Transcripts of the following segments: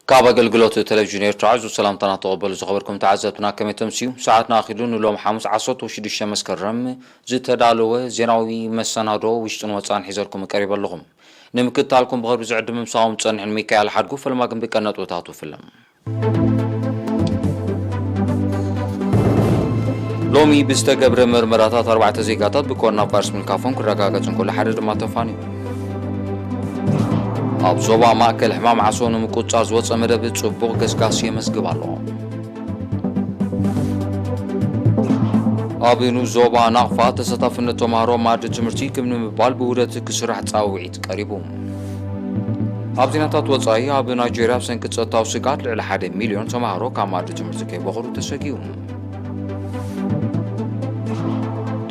ካብ ኣገልግሎት ቴሌቪዥን ኤርትራ፣ እዚ ሰላምታና ተቐበሉ ዝኸበርኩም ተዓዘብትና፣ ከመይ ተምስዩ? ሰዓትና ኣኺሉ ንሎም ሓሙስ ዓሰርተ ሽዱሽተ መስከረም ዝተዳለወ ዜናዊ መሰናዶ ውሽጥን ወጻን ሒዘልኩም ቀሪበ ኣለኹም። ንምክትታልኩም ብኸብሪ ዝዕድም ምሳኹም ጸንሕን ሚካኤል ሓድጉ። ፈለማ ግን ብቀን ነጥብታቱ ፍልም። ሎሚ ብዝተገብረ መርመራታት ኣርባዕተ ዜጋታት ብኮሮና ቫይረስ ምልካፎም ክረጋገጽ እንከሎ፣ ሓደ ድማ ተፋንዩ። ኣብ ዞባ ማእከል ሕማም ዓሶ ንምቁጽጻር ዝወጸ መደብ ጽቡቕ ገስጋስ የመዝግብ ኣሎ። ኣብ ንኡስ ዞባ ናቕፋ ተሳታፍነት ተማሃሮ ኣብ መኣዲ ትምህርቲ ክብ ንምባል ብውህደት ክስራሕ ጻውዒት ቀሪቡ። ኣብ ዜናታት ወጻኢ፣ ኣብ ናይጄርያ ብሰንኪ ጸጥታዊ ስግኣት ልዕሊ ሓደ ሚልዮን ተማሃሮ ካብ መኣዲ ትምህርቲ ከይበቑሉ ተሰጊኡ።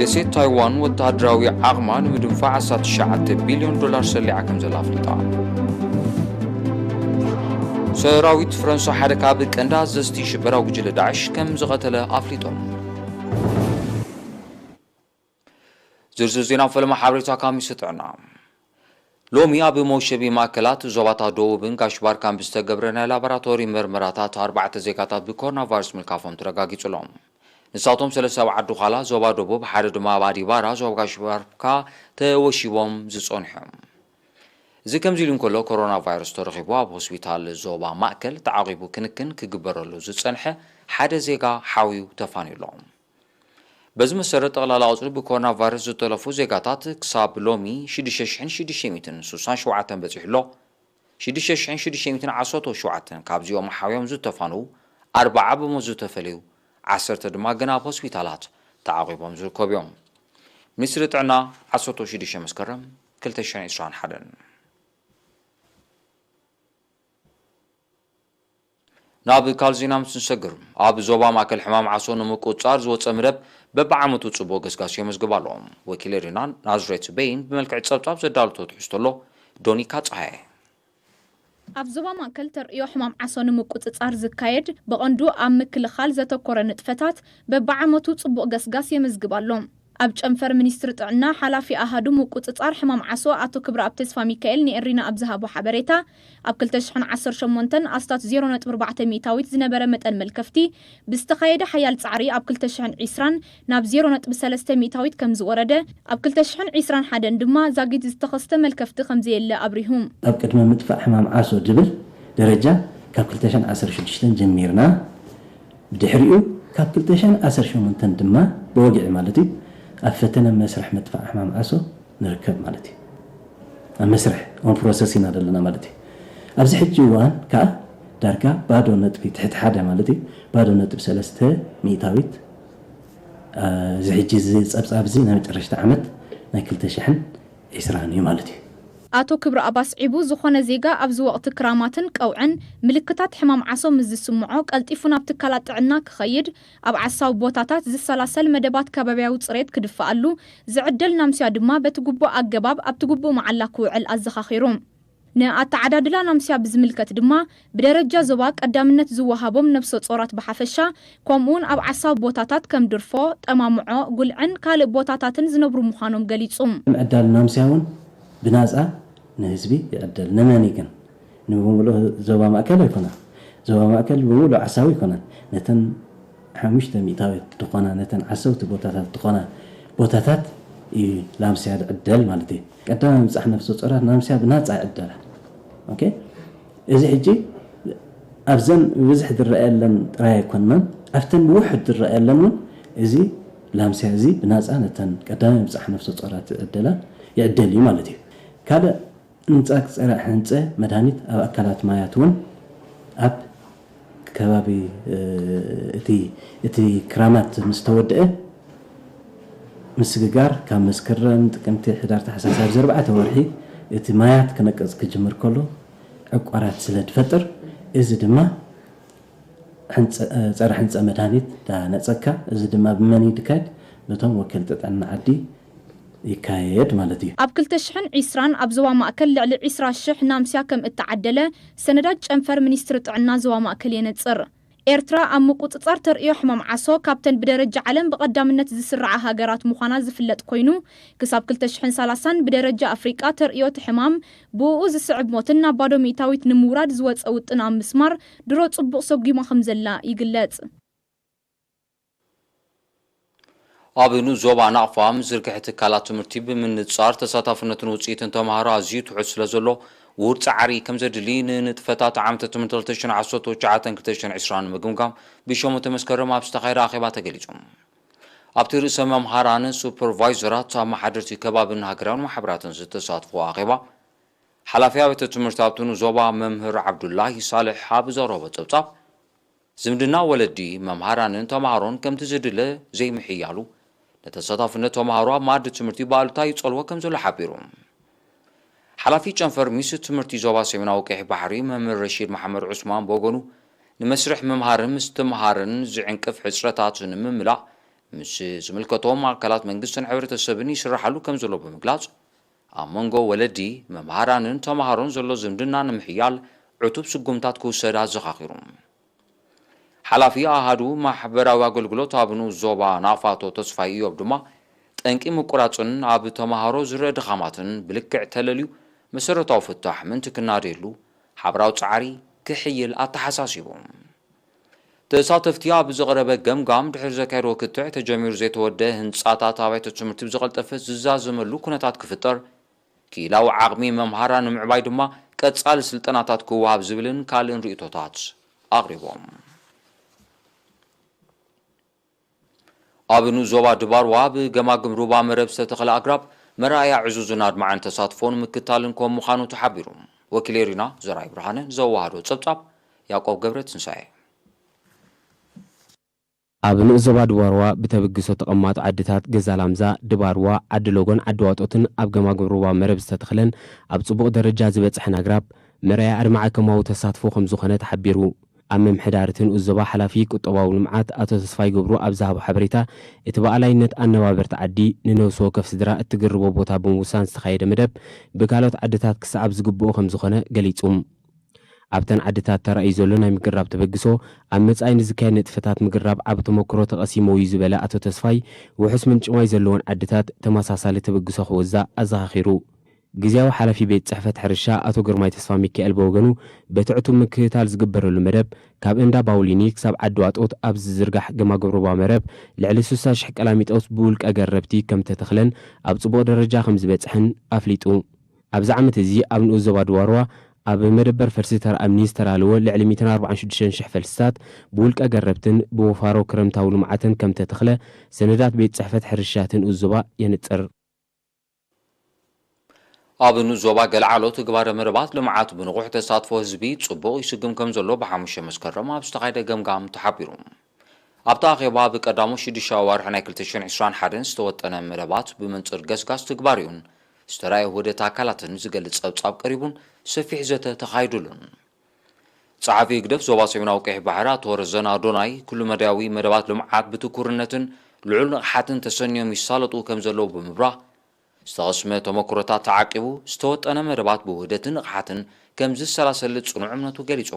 ደሴት ታይዋን ወተሃደራዊ ዓቕማ ንምድንፋዕ ዓሰርተ ትሽዓተ ቢልዮን ዶላር ሰሊዓ ከም ዘላ ኣፍሊጣ። ሰራዊት ፈረንሳ ሓደ ካብ ቀንዲ ኣዘዝቲ ሽበራዊ ጉጅለ ዳዕሽ ከም ዝቐተለ ኣፍሊጦም። ዝርዝር ዜና ፈለማ ሓበሬታ ካብ ሚኒስትሪ ጥዕና። ሎሚ ኣብ መውሸቢ ማእከላት ዞባታት ደቡብን ጋሽ ባርካን ብዝተገብረ ናይ ላቦራቶሪ መርመራታት ኣርባዕተ ዜጋታት ብኮሮና ቫይረስ ምልካፎም ተረጋጊጹ ኣሎ። ንሳቶም ሰለስተ ኣብ ዓዲ ዃላ ዞባ ደቡብ፣ ሓደ ድማ ኣብ ኣዲባራ ዞባ ጋሽ ባርካ ተወሺቦም ዝጸንሑ እዮም። እዚ ከምዚ ኢሉ እንከሎ፣ ኮሮና ቫይረስ ተረኺቡ ኣብ ሆስፒታል ዞባ ማእከል ተዓቒቡ ክንክን ክግበረሉ ዝጸንሐ ሓደ ዜጋ ሓውዩ ተፋንዩ ኣሎ። በዚ መሰረት፣ ጠቕላላ ቁጽሪ ብኮሮና ቫይረስ ዝተለፉ ዜጋታት ክሳብ ሎሚ ሽዱሽተ ሽሕን ሽዱሽተ ሚእትን ስሳን ሸውዓተን በጺሑ ኣሎ። ሽዱሽተ ሽሕን ሽዱሽተ ሚእትን ዓሰርተ ሸውዓተን ካብዚኦም ሓውዮም ዝተፋንዉ፣ ኣርባዓ ብመቶ ዝተፈለዩ፣ ዓሰርተ ድማ ገና ኣብ ሆስፒታላት ተዓቒቦም ዝርከቡ እዮም። ሚኒስትሪ ጥዕና፣ ዓሰርተ ሽዱሽተ መስከረም ክልተ ሽሕን ዕስራን ሓደን። ናብ ካልእ ዜና ምስ ንሰግር፣ ኣብ ዞባ ማእከል ሕማም ዓሶ ንምቁጽጻር ዝወጸ መደብ በብዓመቱ ጽቡቕ ገስጋስ የመዝግብ ኣሎ። ወኪል ኤሪና ናዝሬት በይን ብመልክዕ ጸብጻብ ዘዳለቶ ትሕዝቶ ኣሎ። ዶኒካ ጸሃየ። ኣብ ዞባ ማእከል ተርእዮ ሕማም ዓሶ ንምቁጽጻር ዝካየድ ብቐንዱ ኣብ ምክልኻል ዘተኮረ ንጥፈታት በብዓመቱ ጽቡቕ ገስጋስ የመዝግብ ኣሎ። ኣብ ጨንፈር ሚኒስትሪ ጥዕና ሓላፊ ኣሃዱ ምቁጽጻር ሕማም ዓሶ ኣቶ ክብረኣብ ተስፋ ሚካኤል ንኤሪና ኣብ ዝሃቦ ሓበሬታ፣ ኣብ ክልተ ሽሕን ዓሰርተ ሸሞንተን ኣስታት ዜሮ ነጥቢ ኣርባዕተ ሚእታዊት ዝነበረ መጠን መልከፍቲ ብዝተኻየደ ሓያል ጻዕሪ ኣብ ክልተ ሽሕን ዕስራን ናብ ዜሮ ነጥቢ ሰለስተ ሚእታዊት ከም ዝወረደ፣ ኣብ ክልተ ሽሕን ዕስራን ሓደን ድማ ዛጊት ዝተኸስተ መልከፍቲ ከም ዘየለ ኣብሪሁ። ኣብ ቅድመ ምጥፋእ ሕማም ዓሶ ዝብል ደረጃ ካብ ክልተ ሽሕን ዓሰርተ ሽዱሽተን ጀሚርና፣ ብድሕሪኡ ካብ ክልተ ሽሕን ዓሰርተ ሸሞንተን ድማ ብወግዒ ማለት እዩ ኣብ ፈተነ መስርሕ ምጥፋእ ሕማም ዓሶ ንርከብ ማለት እዩ። ኣብ መስርሕ ኦን ፕሮሰስ ኢና ዘለና ማለት እዩ። ኣብዚ ሕጂ እዋን ከዓ ዳርጋ ባዶ ነጥቢ ትሕቲ ሓደ ማለት እዩ፣ ባዶ ነጥቢ ሰለስተ ሚእታዊት፣ አ፣ እዚ ሕጂ እዚ ጸብጻብ እዚ ናይ መጨረሽታ ዓመት ናይ ክልተ ሽሕን ዕስራን እዩ ማለት እዩ። ኣቶ ክብረኣብ ኣስዒቡ፣ ዝኾነ ዜጋ ኣብዚ ወቕቲ ክራማትን ቀውዕን ምልክታት ሕማም ዓሶ ምስ ዝስምዖ ቀልጢፉ ናብ ትካላት ጥዕና ክኸይድ፣ ኣብ ዓሳዊ ቦታታት ዝሰላሰል መደባት ከባብያዊ ጽሬት ክድፈኣሉ፣ ዝዕደል ናምስያ ድማ በቲ ግቡእ ኣገባብ ኣብቲ ግቡእ መዓላ ክውዕል ኣዘኻኺሩ። ንኣተዓዳድላ ናምስያ ብዝምልከት ድማ፣ ብደረጃ ዞባ ቀዳምነት ዝወሃቦም ነፍሰ ጾራት ብሓፈሻ፣ ከምኡውን ኣብ ዓሳዊ ቦታታት ከም ድርፎ፣ ጠማምዖ፣ ጉልዕን ካልእ ቦታታትን ዝነብሩ ምዃኖም ገሊጹ። ምዕዳል ናምስያ እውን ብናጻ ንህዝቢ ይዕደል። ንመን እዩ ግን? ንብምሉእ ዞባ ማእከል ኣይኮነን። ዞባ ማእከል ብምሉእ ዓሳዊ ኣይኮነን። ነተን ሓሙሽተ ሚእታዊት ዝኾና፣ ነተን ዓሰውቲ ቦታታት ዝኾና ቦታታት እዩ ላምስያ ዝዕደል ማለት እዩ። ቀዳማይ ምብጻሕ ነፍሰ ጾራት ናምስያ ብናጻ ይዕደላ። ኦኬ? እዚ ሕጂ ኣብዘን ብብዝሒ ዝረኣየለን ጥራይ ኣይኮነን፣ ኣብተን ብውሑድ ዝረኣየለን እውን እዚ ላምስያ እዚ ብናጻ ነተን ቀዳማይ ምብጻሕ ነፍሰ ጾራት ዝዕደላ ይዕደል እዩ ማለት እዩ። ካልእ ህንጻ ጸረ ሕንጸ መድሃኒት ኣብ ኣካላት ማያት እውን ኣብ ከባቢ፣ እ፣ እቲ፣ እቲ ክራማት ምስ ተወድአ ምስግጋር ካብ መስከረም፣ ጥቅምቲ፣ ሕዳር፣ ታሕሳስ ኣብዚ ኣርባዕተ ወርሒ እቲ ማያት ክነቅጽ ክጅምር ከሎ ዕቋራት ስለ ዝፈጥር እዚ ድማ ሕንጸ-፣ ጸረ ሕንጸ መድሃኒት ዳነጸካ፣ እዚ ድማ ብመን እዩ ዝካየድ? በቶም ወከልቲ ጥዕና ዓዲ ይካየድ ማለት እዩ። ኣብ ክልተ ሽሕን ዕስራን ኣብ ዞባ ማእከል ልዕሊ ዕስራ ሽሕ ናምስያ ከም እተዓደለ ሰነዳት ጨንፈር ሚኒስትሪ ጥዕና ዞባ ማእከል የነጽር። ኤርትራ ኣብ ምቁጽጻር ተርእዮ ሕማም ዓሶ ካብተን ብደረጃ ዓለም ብቐዳምነት ዝስርዓ ሃገራት ምዃና ዝፍለጥ ኮይኑ፣ ክሳብ ክልተ ሽሕን ሰላሳን ብደረጃ ኣፍሪቃ ተርእዮ እቲ ሕማም ብእኡ ዝስዕብ ሞትን ናብ ባዶ ሚእታዊት ንምውራድ ዝወጸ ውጥን ኣብ ምስማር ድሮ ጽቡቕ ሰጒማ ከም ዘላ ይግለጽ። ኣብ ንኡስ ዞባ ናቕፋ፣ ዝርግሐ ትካላት ትምህርቲ ብምንጻር ተሳታፍነትን ውጽኢትን ተመሃሮ ኣዝዩ ትሑት ስለ ዘሎ፣ ውሁድ ጻዕሪ ከም ዘድሊ፣ ንንጥፈታት ዓመተ ትምህርቲ ክልተ ሽሕን ዓሰርተ ትሽዓተን ክልተ ሽሕን ዕስራን ንምግምጋም፣ ብሸሞንተ መስከረም ኣብ ዝተኻየደ ኣኼባ ተገሊጹ። ኣብቲ ርእሰ መምሃራን ሱፐርቫይዘራት፣ ኣመሓደርቲ ከባብን ሃገራውን ማሕበራትን ዝተሳትፎ ኣኼባ፣ ሓላፊ ኣብያተ ትምህርቲ ኣብቲ ንኡስ ዞባ መምህር ዓብዱላሂ ሳልሕ ኣብ ዘቕረቦ ጸብጻብ፣ ዝምድና ወለዲ፣ መምሃራንን ተመሃሮን ከምቲ ዝድለ ዘይምሕያሉ፣ ንተሳታፍነት ተመሃሮ ኣብ መኣዲ ትምህርቲ ብኣሉታ ይጸልዎ ከም ዘሎ ሓቢሩ። ሓላፊ ጨንፈር ሚኒስትሪ ትምህርቲ ዞባ ሰሜናዊ ቀይሕ ባሕሪ መምህር ረሺድ መሓመድ ዑስማን ብወገኑ፣ ንመስርሕ ምምሃርን ምስትምሃርን ዝዕንቅፍ ሕጽረታት ንምምላእ ምስ ዝምልከቶም ኣካላት መንግስትን ሕብረተሰብን ይስራሓሉ ከም ዘሎ ብምግላጽ፣ ኣብ መንጎ ወለዲ፣ መምሃራንን ተመሃሮን ዘሎ ዝምድና ንምሕያል ዕቱብ ስጉምታት ክውሰድ ኣዘኻኺሩ። ሓላፊ ኣሃዱ ማሕበራዊ ኣገልግሎት ኣብ ንኡስ ዞባ ናቕፋ ኣቶ ተስፋይ ኢዮብ ድማ፣ ጠንቂ ምቁራጽን ኣብ ተመሃሮ ዝረአ ድኻማትን ብልክዕ ተለልዩ መሰረታዊ ፍታሕ ምእንቲ ክናደየሉ ሓበራዊ ጻዕሪ ክሕይል ኣተሓሳሲቡ። ተሳተፍቲ ኣብ ዝቐረበ ገምጋም፣ ድሕሪ ዘካየድዎ ክትዕ፣ ተጀሚሩ ዘይተወደአ ህንጻታት ኣብያተ ትምህርቲ ብዝቐልጠፈ ዝዛዘመሉ ኩነታት ክፍጠር፣ ክኢላዊ ዓቕሚ መምሃራ ንምዕባይ ድማ ቀጻሊ ስልጠናታት ክወሃብ ዝብልን ካልእን ርእይቶታት ኣቕሪቦም። ኣብ ንኡስ ዞባ ድባርዋ ብገማግም ሩባ መረብ ዝተተኽለ ኣግራብ መርኣያ ዕዙዝን ኣድማዕን ተሳትፎን ምክታልን ከም ምዃኑ ተሓቢሩ። ወኪል ኤሪና ዘርኣይ ብርሃነ ዘወሃዶ ጸብጻብ ያዕቆብ ገብረ ትንሳኤ። ኣብ ንኡስ ዞባ ድባርዋ ብተበግሶ ተቐማጦ ዓድታት ገዛ ላምዛ፣ ድባርዋ፣ ዓዲ ሎጎን ዓዲ ዋጦትን ኣብ ገማግም ሩባ መረብ ዝተተኽለን ኣብ ጽቡቕ ደረጃ ዝበጽሐን ኣግራብ መርኣያ ኣድማዒ ከማዊ ተሳትፎ ከም ዝኾነ ተሓቢሩ። ኣብ ምምሕዳር እቲ ንኡስ ዞባ ሓላፊ ቁጠባዊ ልምዓት ኣቶ ተስፋይ ገብሩ ኣብ ዝሃቦ ሓበሬታ፣ እቲ ብኣላይነት ኣነባበርቲ ዓዲ ንነብሲ ወከፍ ስድራ እትግርቦ ቦታ ብምውሳን ዝተኻየደ መደብ ብካልኦት ዓድታት ክሰዓብ ዝግብኦ ከም ዝኾነ ገሊጹ። ኣብተን ዓድታት ተራእዩ ዘሎ ናይ ምግራብ ተበግሶ፣ ኣብ መጻኢ ንዝካየድ ንጥፈታት ምግራብ ዓቢ ተመክሮ ተቐሲሞ እዩ ዝበለ ኣቶ ተስፋይ፣ ውሑስ ምንጪ ማይ ዘለወን ዓድታት ተመሳሳሊ ተበግሶ ክወዛ ኣዘኻኺሩ። ግዝያዊ ሓላፊ ቤት ጽሕፈት ሕርሻ ኣቶ ግርማይ ተስፋሚካኤል ብወገኑ፣ በቲ ዕቱብ ምክትታል ዝግበረሉ መደብ፣ ካብ እንዳ ባውሊኒ ክሳብ ዓዲ ዋጦት ኣብ ዝዝርጋሕ ገማግም ሩባ መረብ፣ ልዕሊ ስሳ ሽሕ ቀላሚጦስ ብውልቀ ገረብቲ ከም ተተኽለን ኣብ ጽቡቕ ደረጃ ከም ዝበጽሐን ኣፍሊጡ። ኣብዚ ዓመት እዚ ኣብ ንኡስ ዞባ ድባርዋ ኣብ መደበር ፈልሲ ተራእምኒ ዝተዳለወ ልዕሊ ሚእትን ኣርባዓን ሽዱሽተን ሽሕ ፈልስታት ብውልቀ ገረብትን ብወፋሮ ክረምታዊ ልምዓትን ከም ተተኽለ ሰነዳት ቤት ጽሕፈት ሕርሻ እቲ ንኡስ ዞባ የንጽር። ኣብ ንኡስ ዞባ ገለዓሎ ትግባረ መደባት ልምዓት ብንቑሕ ተሳትፎ ህዝቢ ጽቡቕ ይስጉም ከም ዘሎ ብሓሙሽተ መስከረም ኣብ ዝተኻየደ ገምጋም ተሓቢሩ። ኣብቲ ኣኼባ ብቀዳሞት ሽዱሽተ ኣዋርሕ ናይ ክልተ ሽሕን ዕስራን ሓደን ዝተወጠነ መደባት ብመንጽር ገስጋስ ትግባሬኡን ዝተራእየ ውህደት ኣካላትን ዝገልጽ ጸብጻብ ቀሪቡን ሰፊሕ ዘተ ተኻይዱሉን። ጸሓፊ ህግደፍ ዞባ ሰሜናዊ ቀይሕ ባሕሪ ኣቶ ረዘን ኣዶናይ፣ ኩሉ መዳያዊ መደባት ልምዓት ብትኩርነትን ልዑል ንቕሓትን ተሰንዮም ይሳለጡ ከም ዘለዉ ብምብራህ፣ ዝተቐስመ ተመክሮታት ተዓቂቡ ዝተወጠነ መደባት ብውህደትን ንቕሓትን ከም ዝሰላሰል ጽኑዕ እምነቱ ገሊጹ።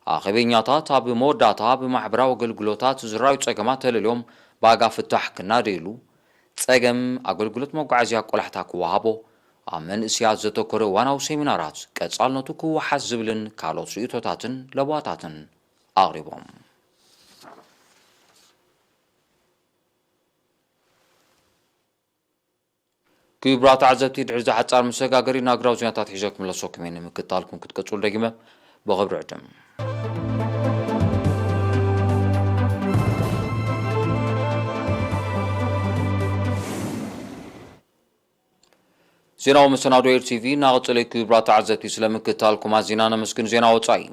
ኣኼበኛታት ኣብ መወዳእታ ብማሕበራዊ ኣገልግሎታት ዝረኣዩ ጸገማት ተለልዮም ብኣጋ ፍታሕ ክናደይሉ፣ ጸገም ኣገልግሎት መጓዓዝያ ቆላሕታ ክወሃቦ፣ ኣብ መንእስያት ዘተኮረ እዋናዊ ሴሚናራት ቀጻልነቱ ክወሓስ ዝብልን ካልኦት ርእይቶታትን ለበዋታትን ኣቕሪቦም። ክቡራት ተዓዘብቲ፣ ድሕሪ እዚ ሓጻር መሰጋገሪ ናግራዊ ዜናታት ሒዘ ክምለሰኩም እየ። ንምክትታልኩም ክትቀጽሉ ደጊመ ብኽብሪ ዕድም። ዜናዊ መሰናዶ ኤር ቲቪ እናቐጸለ እዩ። ክቡራት ተዓዘብቲ፣ ስለ ምክትታልኩም ኣዚና ነመስግን። ዜና ወጻኢ።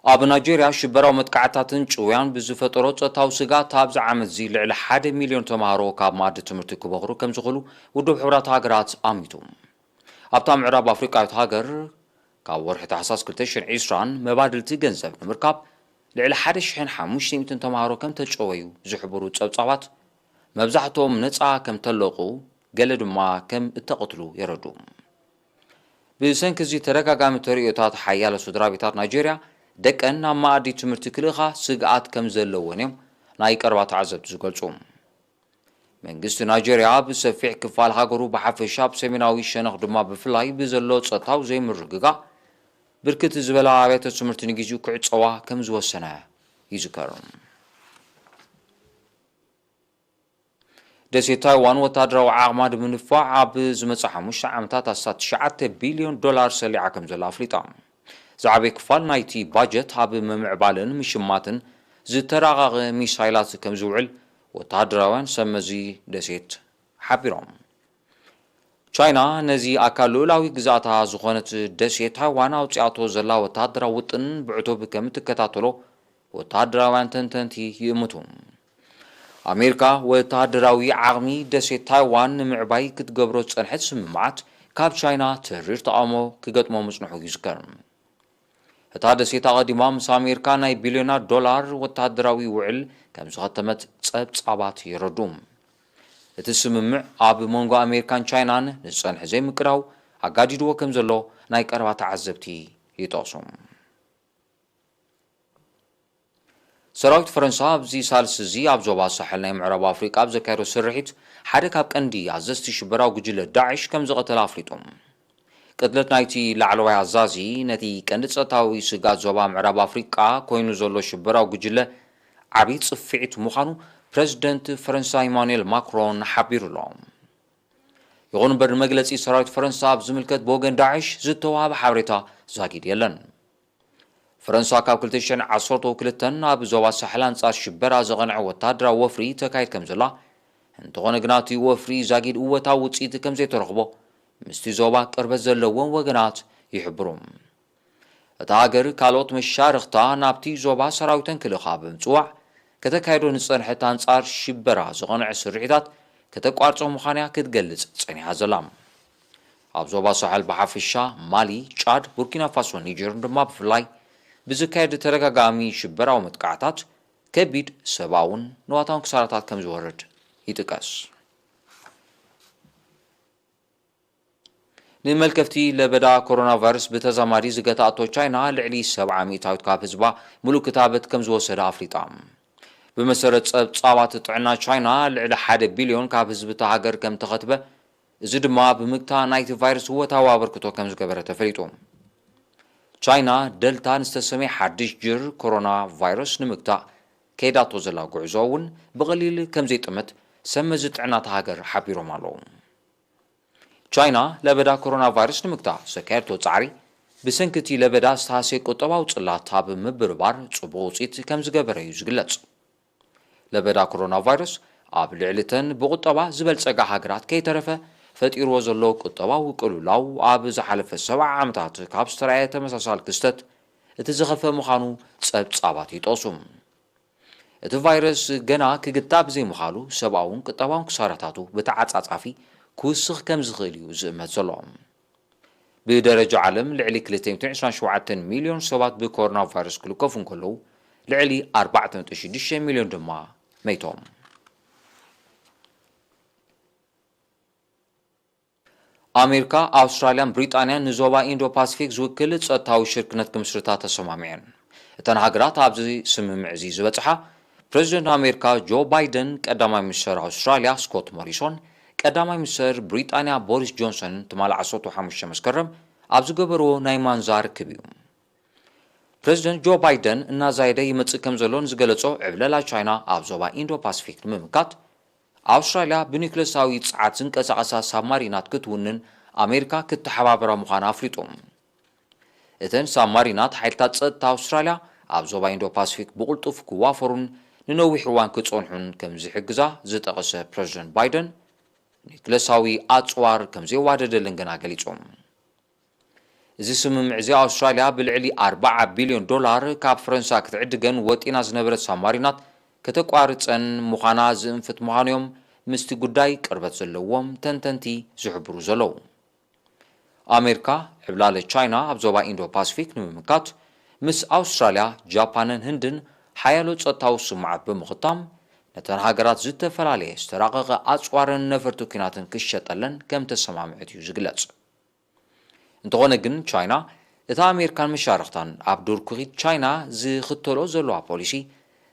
ኣብ ናይጄርያ ሽበራዊ መጥቃዕታትን ጭውያን ብዝፈጠሮ ጸጥታዊ ስግኣት ኣብዚ ዓመት እዚ ልዕሊ ሓደ ሚልዮን ተምሃሮ ካብ መኣዲ ትምህርቲ ክበኽሩ ከም ዝኽእሉ ውድብ ሕቡራት ሃገራት ኣሚቱ። ኣብታ ምዕራብ ኣፍሪቃዊት ሃገር ካብ ወርሒ ታሕሳስ ክልተ ሽሕን ዕስራን መባድልቲ ገንዘብ ንምርካብ ልዕሊ ሓደ ሽሕን ሓሙሽተ ሚእትን ተምሃሮ ከም ተጨወዩ ዝሕብሩ ጸብጻባት፣ መብዛሕትኦም ነጻ ከም ተለቑ፣ ገለ ድማ ከም እተቐትሉ የረድኡ። ብሰንኪ እዚ ተደጋጋሚ ተርእዮታት፣ ሓያሎ ስድራ ቤታት ናይጄርያ ደቀን ናብ መኣዲ ትምህርቲ ክልእኻ ስግኣት ከም ዘለወን እዮም ናይ ቀረባ ተዓዘብቲ ዝገልጹ። መንግስቲ ናይጀርያ ብሰፊሕ ክፋል ሃገሩ ብሓፈሻ ኣብ ሰሜናዊ ሸነኽ ድማ ብፍላይ ብዘሎ ጸጥታዊ ዘይምርግጋእ ብርክት ዝበላ ኣብያተ ትምህርቲ ንግዜኡ ክዕጸዋ ከም ዝወሰነ ይዝከር። ደሴት ታይዋን ወታደራዊ ዓቕማ ንምንፋዕ ኣብ ዝመጽእ ሓሙሽተ ዓመታት ኣስታት ትሽዓተ ቢልዮን ዶላር ሰሊዓ ከም ዘላ ኣፍሊጣ። ዝዓበየ ክፋል ናይቲ ባጀት ኣብ ምምዕባልን ምሽማትን ዝተራቐቐ ሚሳይላት ከም ዝውዕል ወታደራውያን ሰብ መዚ ደሴት ሓቢሮም። ቻይና ነዚ ኣካል ልኡላዊ ግዝኣታ ዝኾነት ደሴት ታይዋን ኣውጺኣቶ ዘላ ወታደራዊ ውጥን ብዕቱብ ከም እትከታተሎ ወታደራውያን ተንተንቲ ይእምቱ። ኣሜሪካ ወታደራዊ ዓቕሚ ደሴት ታይዋን ንምዕባይ ክትገብሮ ዝጸንሐት ስምምዓት ካብ ቻይና ተሪር ተቓውሞ ክገጥሞ ምጽንሑ ይዝከር። እታ ደሴት ኣቐዲማ ምስ ኣሜሪካ ናይ ቢልዮናት ዶላር ወታደራዊ ውዕል ከም ዝኸተመት ጸብጻባት የረድኡ። እቲ ስምምዕ ኣብ መንጎ ኣሜሪካን ቻይናን ንዝጸንሐ ዘይምቅዳው ኣጋዲድዎ ከም ዘሎ ናይ ቀረባ ተዓዘብቲ ይጠቕሱ። ሰራዊት ፈረንሳ ኣብዚ ሳልስ እዚ ኣብ ዞባ ሳሕል ናይ ምዕራብ ኣፍሪቃ ኣብ ዘካየዶ ስርሒት ሓደ ካብ ቀንዲ ኣዘዝቲ ሽበራዊ ጉጅለ ዳዕሽ ከም ዝቐተለ ኣፍሊጡ። ቅትለት ናይቲ ላዕለዋይ ኣዛዚ ነቲ ቀንዲ ጸጥታዊ ስግኣት ዞባ ምዕራብ ኣፍሪቃ ኮይኑ ዘሎ ሽበራዊ ጉጅለ ዓቢ ጽፍዒት ምዃኑ ፕረዚደንት ፈረንሳ ኢማኑኤል ማክሮን ሓቢሩ ኣሎ። ይኹን እምበር ንመግለጺ ሰራዊት ፈረንሳ ኣብ ዝምልከት ብወገን ዳዕሽ ዝተዋህበ ሓበሬታ ዛጊድ የለን። ፈረንሳ ካብ ክልተ ሽሕን ዓሰርተው ክልተን ኣብ ዞባ ሳሕል ኣንጻር ሽበራ ዘቐንዐ ወታደራዊ ወፍሪ ተካይድ ከም ዘላ፣ እንተኾነ ግና እቲ ወፍሪ ዛጊድ እወታዊ ውጽኢት ከም ዘይተረኽቦ ምስቲ ዞባ ቅርበት ዘለዎም ወገናት ይሕብሩ። እታ ሃገር ካልኦት መሻርኽታ ናብቲ ዞባ ሰራዊተን ክልእኻ ብምጽዋዕ ከተካይዶ ንጸንሐት ኣንጻር ሽበራ ዝቐንዐ ስርሒታት ከተቋርጾ ምዃን'ያ ክትገልጽ ጸኒሓ ዘላ። ኣብ ዞባ ሳሕል ብሓፈሻ ማሊ፣ ጫድ፣ ቡርኪና ፋሶን ኒጀርን ድማ ብፍላይ ብዝካየድ ተደጋጋሚ ሽበራዊ መጥቃዕታት ከቢድ ሰብኣውን ንዋታውን ክሳራታት ከም ዝወርድ ይጥቀስ። ንመልከፍቲ ለበዳ ኮሮና ቫይረስ ብተዛማዲ ዝገትኣቶ ቻይና ልዕሊ ሰብዓ ሚእታዊት ካብ ህዝባ ምሉእ ክታበት ከም ዝወሰደ ኣፍሊጣ። ብመሰረት ጸብጻባት ጥዕና ቻይና ልዕሊ ሓደ ቢልዮን ካብ ህዝቢ እታ ሃገር ከም ተኸትበ፣ እዚ ድማ ብምግታ ናይቲ ቫይረስ እወታዊ ኣበርክቶ ከም ዝገበረ ተፈሊጡ። ቻይና ደልታ ንዝተሰመየ ሓድሽ ጅር ኮሮና ቫይረስ ንምግታእ ከይዳቶ ዘላ ጉዕዞ እውን ብቐሊል ከም ዘይጥመት ሰብ መዚ ጥዕና እታ ሃገር ሓቢሮም ኣለዉ። ቻይና ለበዳ ኮሮና ቫይረስ ንምግታእ ዘካየድቶ ጻዕሪ ብሰንኪ እቲ ለበዳ ዝተሃስየ ቁጠባዊ ጽላት ኣብ ምብርባር ጽቡቕ ውጽኢት ከም ዝገበረ እዩ ዝግለጽ። ለበዳ ኮሮና ቫይረስ ኣብ ልዕሊ እተን ብቁጠባ ዝበልጸጋ ሃገራት ከይተረፈ ፈጢርዎ ዘሎ ቁጠባዊ ቅልውላው ኣብ ዝሓለፈ ሰብዓ ዓመታት ካብ ዝተራእየ ተመሳሳሊ ክስተት እቲ ዝኸፍአ ምዃኑ ጸብጻባት ይጠቕሱ። እቲ ቫይረስ ገና ክግታእ ብዘይምኻሉ ሰብኣውን ቁጠባውን ክሳራታቱ ብተዓጻጻፊ ክውስኽ ከም ዝኽእል እዩ ዝእመት ዘሎ። ብደረጃ ዓለም ልዕሊ ክልተ ሚእትን ዕስራን ሸውዓተን ሚልዮን ሰባት ብኮሮና ቫይረስ ክልከፉ እንከለዉ፣ ልዕሊ ኣርባዕተ ነጥቢ ሽዱሽተ ሚልዮን ድማ መይቶም። ኣሜሪካ፣ ኣውስትራልያን ብሪጣንያን ንዞባ ኢንዶ ፓሲፊክ ዝውክል ጸጥታዊ ሽርክነት ክምስርታ ተሰማሚዐን። እተን ሃገራት ኣብዚ ስምምዕ እዚ ዝበጽሓ፣ ፕረዚደንት ኣሜሪካ ጆ ባይደን፣ ቀዳማይ ሚኒስተር ኣውስትራልያ ስኮት ሞሪሶን፣ ቀዳማይ ሚኒስተር ብሪጣንያ ቦሪስ ጆንሰን ትማሊ ዓሰርተ ሓሙሽተ መስከረም ኣብ ዝገበርዎ ናይ ማንዛ ርክብ እዩ። ፕረዚደንት ጆ ባይደን እናዛየደ ይመጽእ ከም ዘሎ ንዝገለጾ ዕብለላ ቻይና ኣብ ዞባ ኢንዶ ፓሲፊክ ንምምካት፣ ኣውስትራልያ ብኒክለሳዊ ጸዓት ዝንቀሳቐሳ ሳብማሪናት ክትውንን ኣሜሪካ ክትተሓባበራ ምዃና ኣፍሊጡ። እተን ሳብማሪናት ሓይልታት ጸጥታ ኣውስትራልያ ኣብ ዞባ ኢንዶ ፓሲፊክ ብቕልጡፍ ክዋፈሩን ንነዊሕ እዋን ክጸንሑን ከም ዝሕግዛ ዝጠቐሰ ፕረዚደንት ባይደን፣ ኒክለሳዊ ኣጽዋር ከም ዘየዋደደለን ግና ገሊጹ። እዚ ስምምዕ እዚ ኣውስትራልያ ብልዕሊ ኣርባዓ ቢልዮን ዶላር ካብ ፈረንሳ ክትዕድገን ወጢና ዝነበረት ሳብማሪናት ከተቋርጸን ምዃና ዝእንፍት ምዃኑ እዮም ምስቲ ጉዳይ ቅርበት ዘለዎም ተንተንቲ ዝሕብሩ ዘለዉ። ኣሜሪካ ዕብላለ ቻይና ኣብ ዞባ ኢንዶ ፓሲፊክ ንምምካት ምስ ኣውስትራልያ፣ ጃፓንን ህንድን ሓያሎ ጸጥታዊ ስምምዓት ብምኽታም ነተን ሃገራት ዝተፈላለየ ዝተራቐቐ ኣጽዋርን ነፈርቲ ኲናትን ክሸጠለን ከም ተሰማምዐት እዩ ዝግለጽ። እንተኾነ ግን ቻይና እታ ኣሜሪካን መሻርኽታን ኣብ ዱር ኩኺት ቻይና ዝኽተሎ ዘለዋ ፖሊሲ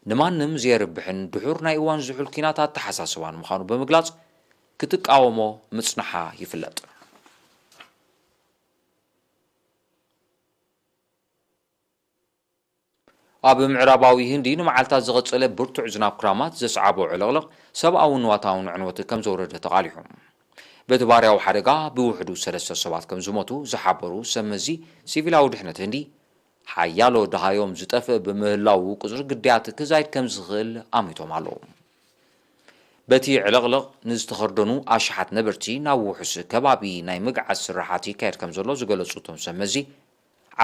ንማንም ዘየርብሕን ድሑር ናይ እዋን ዝሑል ኲናት ኣተሓሳስባን ምዃኑ ብምግላጽ፣ ክትቃወሞ ምጽንሓ ይፍለጥ። ኣብ ምዕራባዊ ህንዲ ንመዓልታት ዝቐጸለ ብርቱዕ ዝናብ ክራማት ዘስዓቦ ዕልቕልቕ ሰብኣውን ንዋታውን ዕንወት ከም ዘውረደ ተቓሊሑ። በቲ ባርያዊ ሓደጋ ብውሕዱ ሰለስተ ሰባት ከም ዝሞቱ ዝሓበሩ ሰብ መዚ፣ ሲቪላዊ ድሕነት ህንዲ ሓያሎ ደሃዮም ዝጠፍእ ብምህላዉ፣ ቁጽሪ ግዳያት ክዛይድ ከም ዝኽእል ኣሚቶም ኣለዉ። በቲ ዕልቕልቕ ንዝተኸርደኑ ኣሽሓት ነበርቲ ናብ ውሑስ ከባቢ ናይ ምግዓዝ ስራሓት ይካየድ ከም ዘሎ ዝገለጹ እቶም ሰብ መዚ፣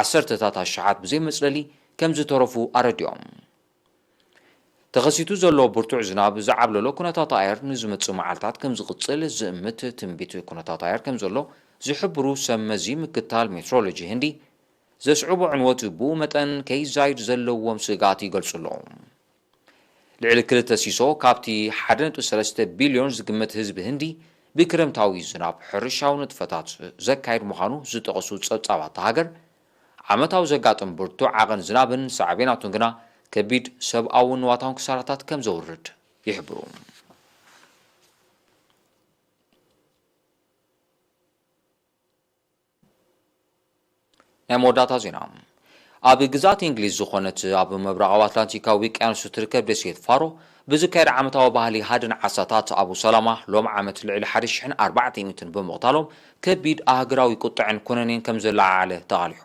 ዓሰርተታት ኣሽሓት ብዘይ መጽለሊ ከም ዝተረፉ ኣረዲኦም። ተኸሲቱ ዘሎ ብርቱዕ ዝናብ ዝዓብለሎ ኩነታት ኣየር ንዝመጽእ መዓልታት ከም ዝቕጽል ዝእምት ትንቢት ኩነታት ኣየር ከም ዘሎ ዝሕብሩ ሰብ መዚ ምክታል ሜትሮሎጂ ህንዲ፣ ዘስዕቦ ዕንወት ብኡ መጠን ከይዛይድ ዘለዎም ስግኣት ይገልጹ ኣለዉ። ልዕሊ ክልተ ሲሶ ካብቲ ሓደ ነጥቢ ሰለስተ ቢልዮን ዝግመት ህዝቢ ህንዲ ብክረምታዊ ዝናብ ሕርሻዊ ንጥፈታት ዘካይድ ምዃኑ ዝጠቐሱ ጸብጻባት እታ ሃገር፣ ዓመታዊ ዘጋጥም ብርቱዕ ዓቐን ዝናብን ሳዕቤናቱን ግና ከቢድ ሰብኣውን ንዋታውን ክሳራታት ከም ዘውርድ ይሕብሩ። ናይ መወዳእታ ዜና። ኣብ ግዝኣት እንግሊዝ ዝኾነት ኣብ ምብራቓዊ ኣትላንቲካዊ ውቅያኖስ እትርከብ ደሴት ፋሮ ብዝካየድ ዓመታዊ ባህሊ ሃድን ዓሳታት ኣቡ ሰላማ፣ ሎም ዓመት ልዕሊ ሓደ ሽሕን ኣርባዕተ ሚእትን ብምቕታሎም ከቢድ ኣህግራዊ ቁጥዐን ኩነኔን ከም ዘለዓዓለ ተቓሊሑ።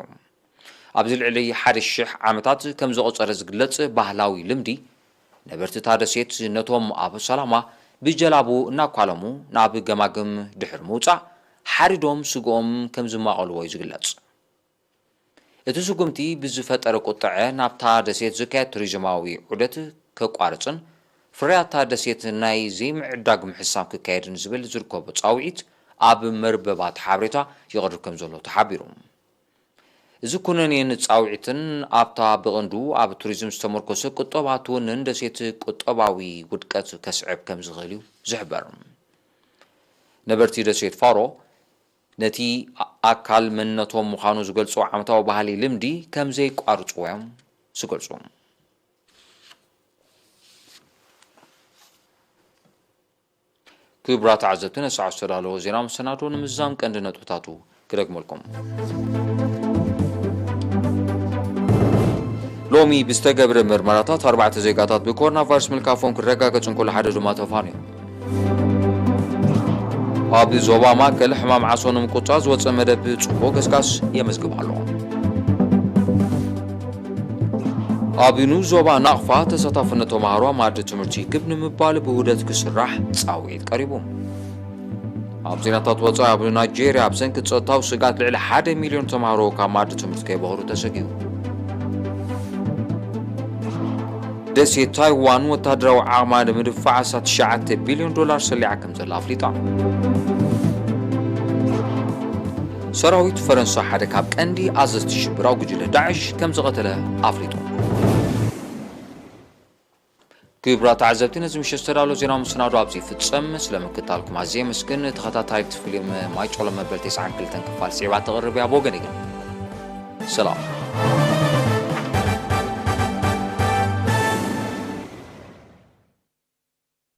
ኣብዚ ልዕሊ ሓደ ሽሕ ዓመታት ከም ዘቑጸረ ዝግለጽ ባህላዊ ልምዲ፣ ነበርቲ እታ ደሴት ነቶም ኣብ ሰላማ ብጀላቡ እናኳለሙ ናብ ገማግም ድሕሪ ምውጻእ፣ ሓሪዶም ስግኦም ከም ዝማቐልዎ እዩ ዝግለጽ። እቲ ስጉምቲ ብዝፈጠረ ቁጥዐ ናብታ ደሴት ዝካየድ ቱሪዝማዊ ዑደት ከቋርጽን ፍርያት እታ ደሴት ናይ ዘይምዕዳግ ምሕሳም ክካየድን ዝብል ዝርከቦ ጻውዒት ኣብ መርበባት ሓበሬታ ይቐርብ ከም ዘሎ ተሓቢሩ። እዚ ኩነኔን ጻውዒትን ኣብታ ብቐንዱ ኣብ ቱሪዝም ዝተመርኮሰ ቁጠባ ትውንን ደሴት ቁጠባዊ ውድቀት ከስዕብ ከም ዝኽእል እዩ ዝሕበር። ነበርቲ ደሴት ፋሮ ነቲ ኣካል መንነቶም ምዃኑ ዝገልጾ ዓመታዊ ባህሊ ልምዲ ከም ዘይቋርጽዎ እዮም ዝገልጹ። ክቡራት ተዓዘብቲ፣ ነሳዕ ዝተዳለወ ዜና መሰናዶ ንምዝዛም ቀንዲ ነጥብታቱ ክደግመልኩም። ሎሚ ብዝተገብረ ምርመራታት ኣርባዕተ ዜጋታት ብኮሮና ቫይረስ ምልካፎም ክረጋገጽ እንከሎ፣ ሓደ ድማ ተፋንዮም። ኣብ ዞባ ማእከል ሕማም ዓሶ ንምቁጽጻር ዝወጸ መደብ ጽቡቕ ገስጋስ የመዝግብ ኣሎ። ኣብ ንኡስ ዞባ ናቕፋ ተሳታፍነት ተማሃሮ ኣብ መኣዲ ትምህርቲ ክብ ንምባል ብውህደት ክስራሕ ጻውዒት ቀሪቡ። ኣብ ዜናታት ወጻኢ፣ ኣብ ናይጄርያ ብሰንኪ ጸጥታዊ ስግኣት ልዕሊ ሓደ ሚልዮን ተማሃሮ ካብ መኣዲ ትምህርቲ ከይበህሩ ተሰጊኡ። ደሴት ታይዋን ወታደራዊ ዓቕማ ንምድፋዕ ኣስታት ትሽዓተ ቢልዮን ዶላር ሰሊዓ ከም ዘላ ኣፍሊጣ። ሰራዊት ፈረንሳ ሓደ ካብ ቀንዲ ኣዘዝቲ ሽብራዊ ጉጅለ ዳዕሽ ከም ዝቐተለ ኣፍሊጡ። ክቡራት ተዓዘብቲ፣ ነዚ ምሸት ዝተዳለወ ዜናዊ መሰናዶ ኣብዚ ይፍጸም። ስለ ምክታልኩም ኣዝየ የመስግን። ተኸታታሊት ፊልም ማይ ጮሎ መበል ተስዓን ክልተን ክፋል ስዒባ ትቕርብ እያ። ብወገነይ ግን ሰላም።